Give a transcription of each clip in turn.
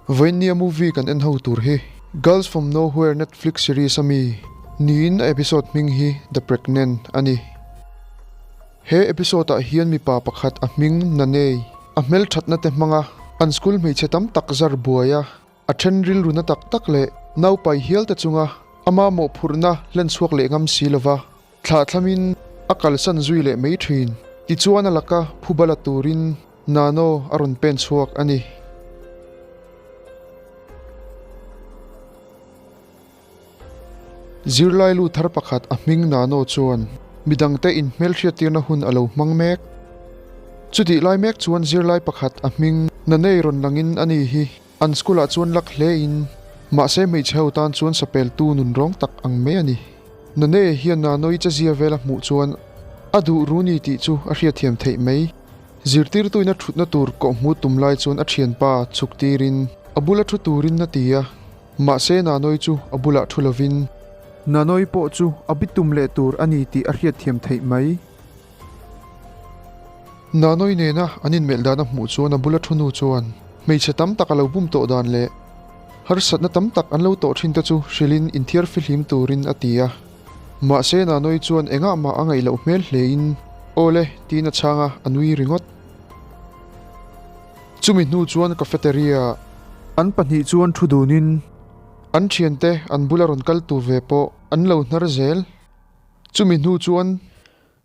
Vawiinnia movie kan en ho tur hi Girls from Nowhere Netflix series a mi niin a episode hming hi The Pregnant a ni. He episode ah hian mipa pakhat a hming Nanei a hmelthatna te hmanga an school hmeichhe tam tak zar buai a, a then rilru na tak tak leh naupai hial te chunga ama mawhphurhna hlen chhuak leh ngam si lova thlahthlamin a kalsan zui leh mai thin. Tichuan a laka phuba la turin Nano a rawn pen chhuak a ni. Zirlai lu thar pakhat a hming Nano chuan midangte inhmelhriattirna hun a lo hmang mek. Chutih lai mek chuan zirlai pakhat a hming Nanei rawn langin a ni hi an school ah chuan lak hle in mahse hmeichhe ho tan chuan sapeltu nun rawng tak ang mai a ni. Nanei hian Nanoi chezia vel a hmuh chuan a duh ru ni tih chu a hriatthiam theih mai. Zirtirtuina thutna tur kawhhmuh tum lai chuan a thianpa chhuk tirin a bula thu turin a ti a. Mahse Nanoi chu a bulah thu lovin. Nanoi pawh chu a bitum leh tur a ni tih a hriatthiam theih mai. Nanoi nena an inmelh dan a hmuh chuan a bula thu nu chuan hmeichhe tam tak a lo bum tawh dan leh harsatna tam tak an lo tawh thin te chu hrilhin inthiar fihlim turin a ti a. Mahse Nanoi chuan engah mah a ngaih loh hmel hlein, Aw le, tiin a chhang a, a nui ringawt. Chumi hnu chuan cafeteria ah an pahnih chuan thu dunin an thiante an bula rawn kal tur ve pawh an lo hnar zel. Chumi hnu chuan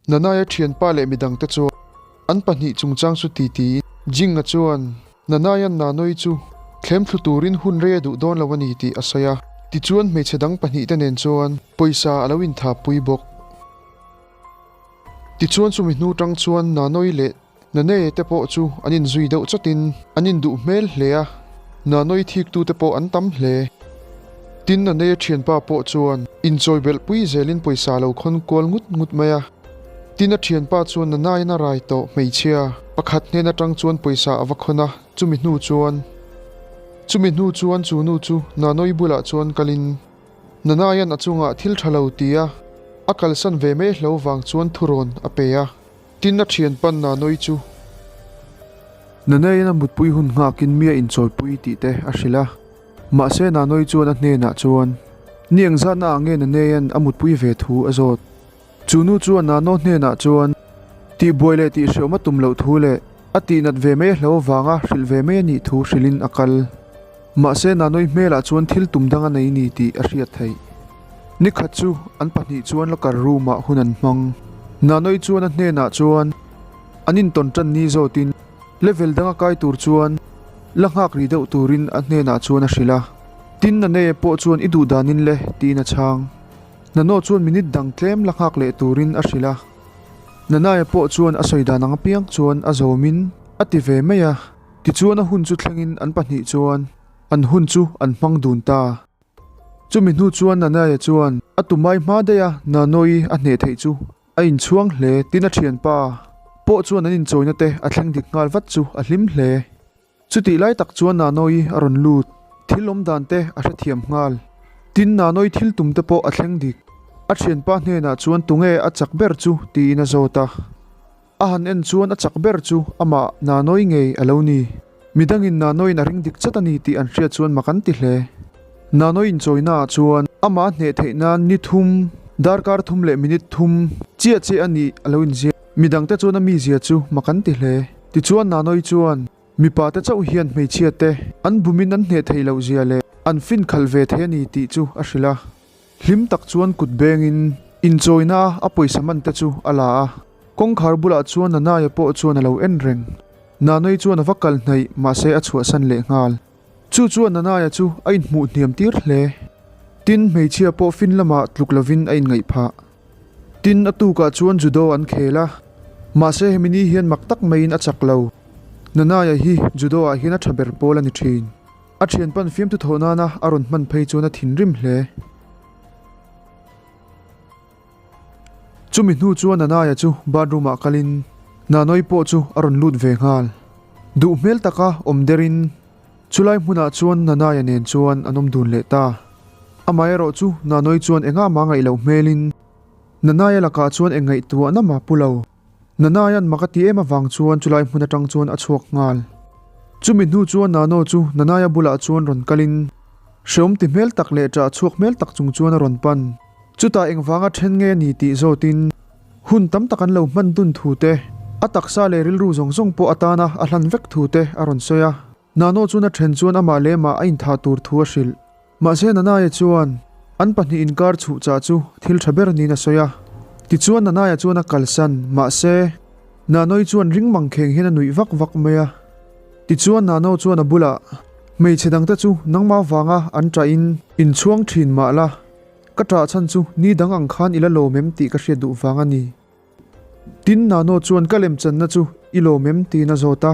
Nanaia thianpa leh midangte chuan an pahnih chungchang chu ti tiin Jinga chuan Nanaia'n Nanoi chu thlem thlu turin hun rei a duh dawn lo a ni tih a sawi a. Tichuan hmeichhe dang pahnihte nen chuan pawisa a lo inthapui bawk. Tichuan chumi hnu tang chuan Nanoi leh Nanei te pawh chu an inzui deuh chawtin an induh hmel hle a, Nanoi thiktute pawh an tam hle. Tin Nanei-a thianpa pawh chuan inchawi belh pui zelin pawisa lo khawn kual ngut ngut mai a. Tin a thianpa chuan Nanai-in a rai tawh hmeichhia pakhat hnen atang chuan pawisa a va khawn a, chumi hnu chuan chumi hnu chuan chu nu chu Nanoi bulah chuan kalin Nanai-an a chungah thil tha lo ti a, a kalsan ve mai hlo vang chuan thurawn a pe a. Tin a thian pan Nanoi chu. Nanaiin a mutpui hun nghakin mi a inchawipui tih te a hrilh a. Mahse Nanoi chuan a hnenah chuan, Ni engzatna ah nge Nanaian a mutpui ve thu a zawt. Chu nu chuan Nano hnenah chuan, Tihbuai leh tihhrehawm a tum loh thu leh a tihnat ve mai a hlo avanga hrilh ve mai a nih thu hrilhin a kal. Mahse Nanoi hmelah chuan thil tum dang a nei ni tih a hriat theih. Ni khat chu an pahnih chuan locker room ah hun an hmang. Nanoi chuan a hnenah chuan an intawn tan ni zawtin level danga kai tur chuan la nghak ri deuh turin a hnenah chuan a hrilh a. Tin Nanei pawh chuan i duh danin le tiin a chhang. Nano chuan minute dang tlem la nghak leh turin a hrilh a. Nanaia pawh chuan a sawi dan ang apiang chuan a zawmin a ti ve mai a. Tichuan a hun chu thlengin an pahnih chuan an hun chu an hmang dun ta. Chumi hnu chuan Nanaia chuan a tumai hma daih a Nanoi a hneh theih chu a inchhuang hle tin a thianpa pawh chuan an inchawina te a thleng dik nghal vat chu a hlim hle. Chutih lai tak chuan Nanoi a rawn lut, thil awm dan te a hrethiam nghal. Tin Nanoi thil tum te pawh a thleng dik. A thianpa hnenah chuan tunge a chak ber chu tiin a zawt a. A han en chuan a chak ber chu amah Nanoi ngei a lo ni. Midangin Nanoiin a ring dik chat a ni tih an hriat chuan mak an ti hle. Nanoi inchawinaah chuan amah hneh theih nan ni thum, darkar thum leh minute thum chiah chiah a nih a lo inziak. Midangte chuan a mizia chu mak an ti hle. Tichuan Nanoi chuan mipa te chauh hian hmeichhia te an bumin an hneh theih loh zia leh an fin khalh ve thei a ni tih chu a hrilh a. Hlim tak chuan kut bengin inchawina a pawisa man te chu a la a. Kawngkhar bulah chuan Nanaia pawh chuan a lo en reng. Nanoi chuan a va kal hnaih mahse a chhuahsan leh nghal. Chu chuan Nanaia chu a inhmuh hniam tir hle. Tin, hmeichhia pawh fin lamah tluk lovin a inngaih phah. Tin, a tukah chuan judo an khel a, mahse hemi ni hian mak tak maiin a chak lo. Nanaia hi judo ah hian a tha ber pawl a ni thin. A thianpan fiamthu thawh nana a rawn hman phei chuan a thinrim hle. Chumi hnu chuan Nanaia chu bathroom ah kalin Nanoi pawh chu a rawn lut ve nghal. Duh hmel taka awm derin chulai hmunah chuan Nanaia nen chuan an awm dun leh ta. Amaherawh chu Nanoi chuan engah mah ngaih loh hmelin Nanaia lakah chuan eng ngaihtuahna mah pu lo. Nanaia'n mak a ti em avang chuan chulai hmun atang chuan a chhuak nghal. Chumi hnu chuan Nano chu Nanaia bulah chuan rawn kalin hreawm ti hmel tak leh ṭah chhuak hmel tak chung chuan a rawn pan. Chutah engvanga ṭhen nge a ni tih zawtin hun tam tak an lo hman dun thu te, a taksa leh rilru zawng zawng pawh atana a hlan vek thu te a rawn sawi a. Nano chuan a ṭhen chuan amah leh mah a inthah tur thu a hrilh. Mahse Nanaia chuan an pahnih inkar chhuh chah chu thil ṭha ber niin a sawi a. Tichuan Nanaia chuan a kalsan, mahse Nanoi chuan ring mang kheng hian a nuih vak vak mai a. Tichuan Nano chuan a bulah, Hmeichhe dangte chu nangmah vanga an ṭahin inchhuang ṭhin mah la, ka ṭah chhan chu ni dang ang khan i la lawm em tih ka hriat duh vang a ni. Tin, Nano chuan ka lemchanna chu i lawm em tiin a zawt a.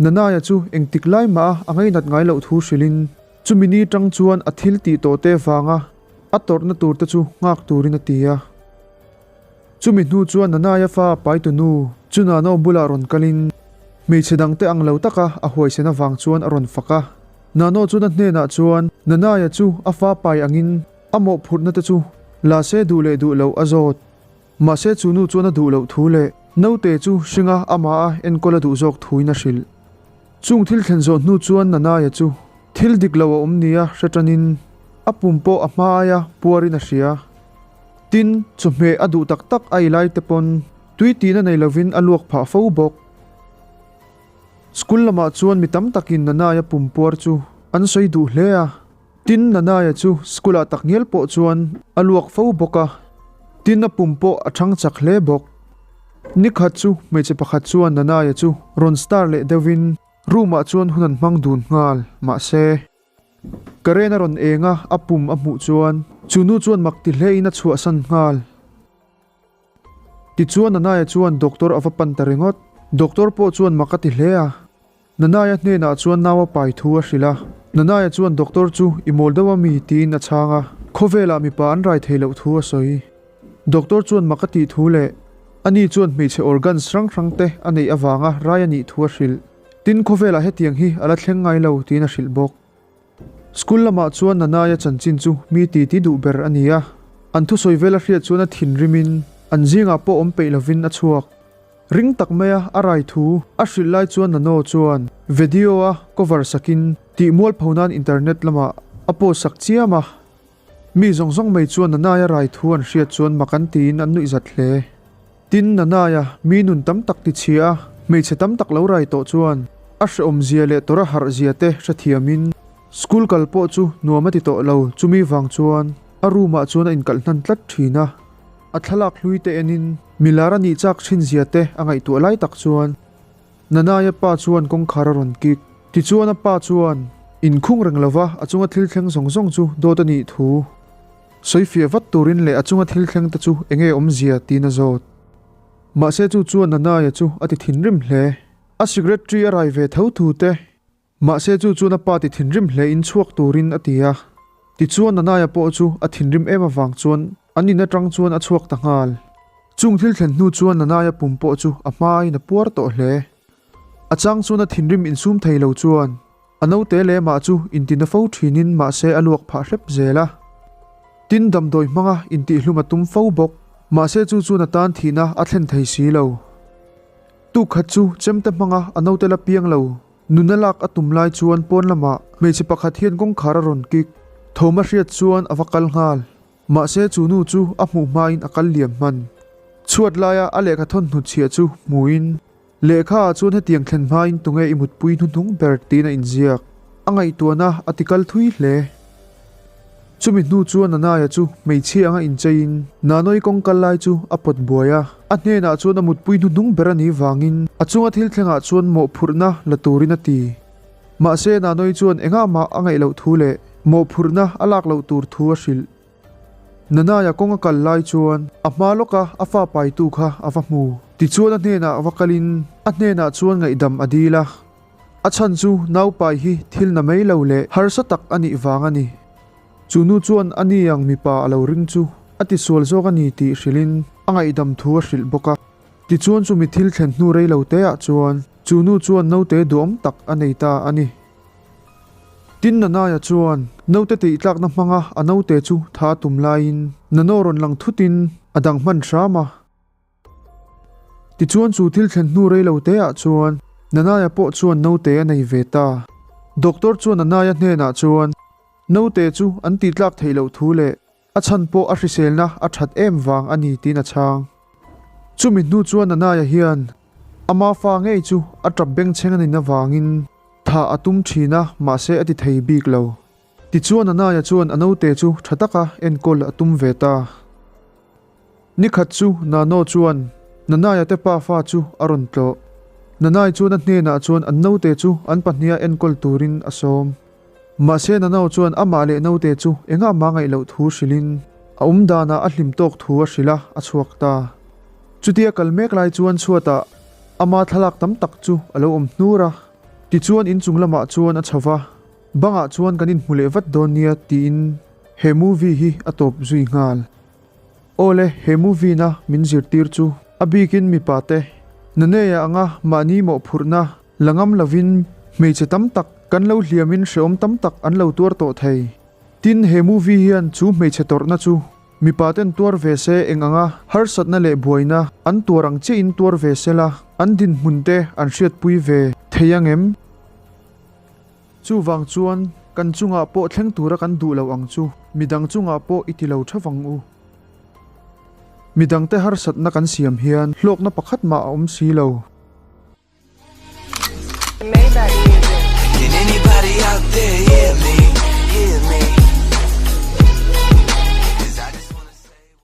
Nanaia chu engtik lai mah a ngainat ngai loh thu hrilhin chumi ni tang chuan a thil tih tawh te vanga a tawrhna tur te chu nghak turin a ti a. Chumi hnu chuan Nanaia fa paitu nu chu Nano bulah rawn kalin hmeichhe dangte ang lo taka a huaisen avang chuan a rawn fak a. Nano chuan a hnenah chuan Nanaia chu a fa pai angin a mawhphurhna te chu la se duh leh duh loh a zawt. Mahse chu nu chuan a duh loh thu leh naute chu hringa amah a enkawl a duh zawk thuin a hrilh. Chung thil thlen zawh hnu chuan Nanaia chu thil dik lo a awm nia hre tanin a pum pawh a hma aia puarin a hria. Tin, chawhmeh a duh tak tak a ei lai te pawn tui tihna nei lovin a luak phah fo bawk. School lamah chuan mi tam takin Nanaia pum puar chu an sawi duh hle a. Tin, Nanaia chu school-ah takngial pawh chuan a luak fo bawk a, tin a pum pawh a chhang chak hle bawk. Nikhat chu hmeichhe pakhat chuan Nanaia chu rawn star leh deuhin room-ah chuan hun an hmang dun nghal, mahse, Karen a rawn eng a, a pum a hmuh chuan chu nu chuan mak ti hlein a chhuahsan nghal. Tichuan Nanaia chuan doctor a va pan ta ringawt. Doctor pawh chuan mak a ti hle a. Nanaia hnenah chuan nau a pai thu a hrilh a. Nanaia chuan doctor chu i mawl deuh a mi tiin a chhang a. Khawvelah mipa an rai thei loh thu a sawi. Doctor chuan mak a tih thu leh ani chuan hmeichhe organs hrang hrang te a neih avanga rai a nih thu a hrilh. Tin khawvelah hetiang hi a la thleng ngai lo tiin a hrilh bawk. School lamah chuan Nanaia chanchin chu mi titi duh ber a ni a, an thusawi vel a hriat chuan a thinrimin an zingah pawh awm peih lovin a chhuak. Ring tak maia a rai thu a hrilh lai chuan Nano chuan video a cover sakin tih mualpho nan internet lamah a post sak chiam a. Mi zawng zawng mai chuan Nanaia rai thu an hriat chuan mak an tiin an nuihzat hle. Tin, Nanaia mi nun tam tak ti chhia a, hmeichhe tam tak lo rai tawh chuan a hrehawm zia leh tawrh a harh zia te hrethiamin school kal pawh chu nuam a ti tawh lo. Chumi vang chuan a room ah chuan a inkalh hnan tlat thin a, a thlalak hlui te enin milar a nih chak thin zia te a ngaihtuah lai tak chuan Nanaia pa chuan kawngkhar a rawn kik. Tichuan a pa chuan inkhung reng lova a chunga thil thleng zawng zawng chu dawt a nih thu Sawifiah vat turin leh a chunga thil thleng te chu enge awmzia tiin a zawt. Mahse chu chuan Nanaia chu a ti thinrim hle. A secretary a rai ve tho thu te. Mahse chu chuan a pa ti thinrim hle in chhuak turin a ti a. Tichuan Nanaia pawh chu a thinrim em avang chuan an in atang chuan a chhuak ta nghal. Chung thil thlen hnu chuan Nanaia pum pawh chu a hmain a puar tawh hle. A chang chuan a thinrim insum thei lo chuan A naute leh mah chu intina fo thinin mahse a luak phah hrep zel a. Tin, damdawi hmanga intihhlum a tum fo bawk. Mahse chu chuan a tan thihna a thlen thei si lo. Tuk khat chu chemte hmanga a naute la piang lo. Nuna lak a tum lai chuan pawn lamah hmeichhe pakhat hian kawngkhar a rawn kik. Thawm a hriat chuan a va kal nghal. Mahse chu nu chu a hmuh hmain a kal liam hman. Chhuat laia a lehkha thawn hnutchhiah chu hmuin. Lehkha ah chuan hetiang thlen hmain tunge i mutpui hnuhnung ber tiin a inziak. A ngaihtuahna a tikal thui hle. Chumi hnu chuan Nanaia chu hmeichhia anga incheiin Nanoi kawng kal lai chu a pawt buai a. A hnenah chuan a mutpui hnuhnung ber a nih vangin a chunga thil thlengah chuan mawhphurhna la turin a ti. Mahse Nanoi chuan engah mah a ngaih loh thu leh mawhphurhna a lak loh tur thu a hrilh. Nanaia kawng a kal lai chuan a hma lawka a fa paitu kha a va hmu. Tichuan a hnenah va kalin a hnenah chuan ngaihdam a dil a. A chhan chu naupai hi thil na mai lo leh harsa tak a nih vang a ni. Chu nu chuan a ni ang mipa a lo ring chu a tisual zawk a ni tih hrilhin a ngaihdam thu a hrilh bawk a. Tichuan chumi thil thlen hnu rei lo teah chuan chu nu chuan naute duhawm tak a nei ta a ni. Tin Nanaia chuan naute tihtlakna hmanga a naute chu tha a tum laiin Nano rawn lang thutin a dang hman hram a. Tichuan chu thil thlen hnu rei lo teah chuan. Nanaia pawh chuan naute a nei ve ta. Doctor chuan Nanaia hnenah chuan naute chu an tihtlak theih loh thu leh a chhan pawh a hriselna a that em vang a ni tiin a chhang. Chumi hnu chuan Nanaia hian ama fa ngei chu a tap bengchheng a nin avangin thah a tum thin a, mahse a ti thei bik lo. Tichuan Nanaia chuan a naute chu tha taka enkawl a tum ve ta. Nikhat chu Nano chuan Nanaia te pa fa chu a rawn tlawh. Nanai chuan a hnenah chuan an naute chu an pahniha enkawl turin a sawm. Mahse Nano chuan amah leh naute chu engah mah ngaih loh thu hrilhin a awm danah a hlim tawk thu a hrilh a, a chhuak ta. Chutia kal mek lai chuan chhuatah ama thlalak tam tak chu a lo awm hnur a. Tichuan inchung lamah chuan a chho va, bangah chuan kan inhmu leh vat dawn nia tiin he movie hi a tawp zui nghal. Awle, he movie na min zirtir chu a bikin mipa te Naneia anga mahni mawhphurhna la ngam lovin hmeichhe tam tak kan lo hliamin hreawm tam tak an lo tuar tawh thei. Tin, he movie hian chu hmeichhe tawrhna chu mipa ten tuar ve se eng anga harsatna leh buaina an tuar ang chiahin tuar ve sela an dinhmun te an hriatpui ve thei angem? Chuvang chuan kan chungah pawh thleng tura kan duh lo ang chu midang chungah pawh i ti lo tha vang u. Midangte harsatna kan siam hian hlawkna pakhat mah a awm si lo. Can anybody out there?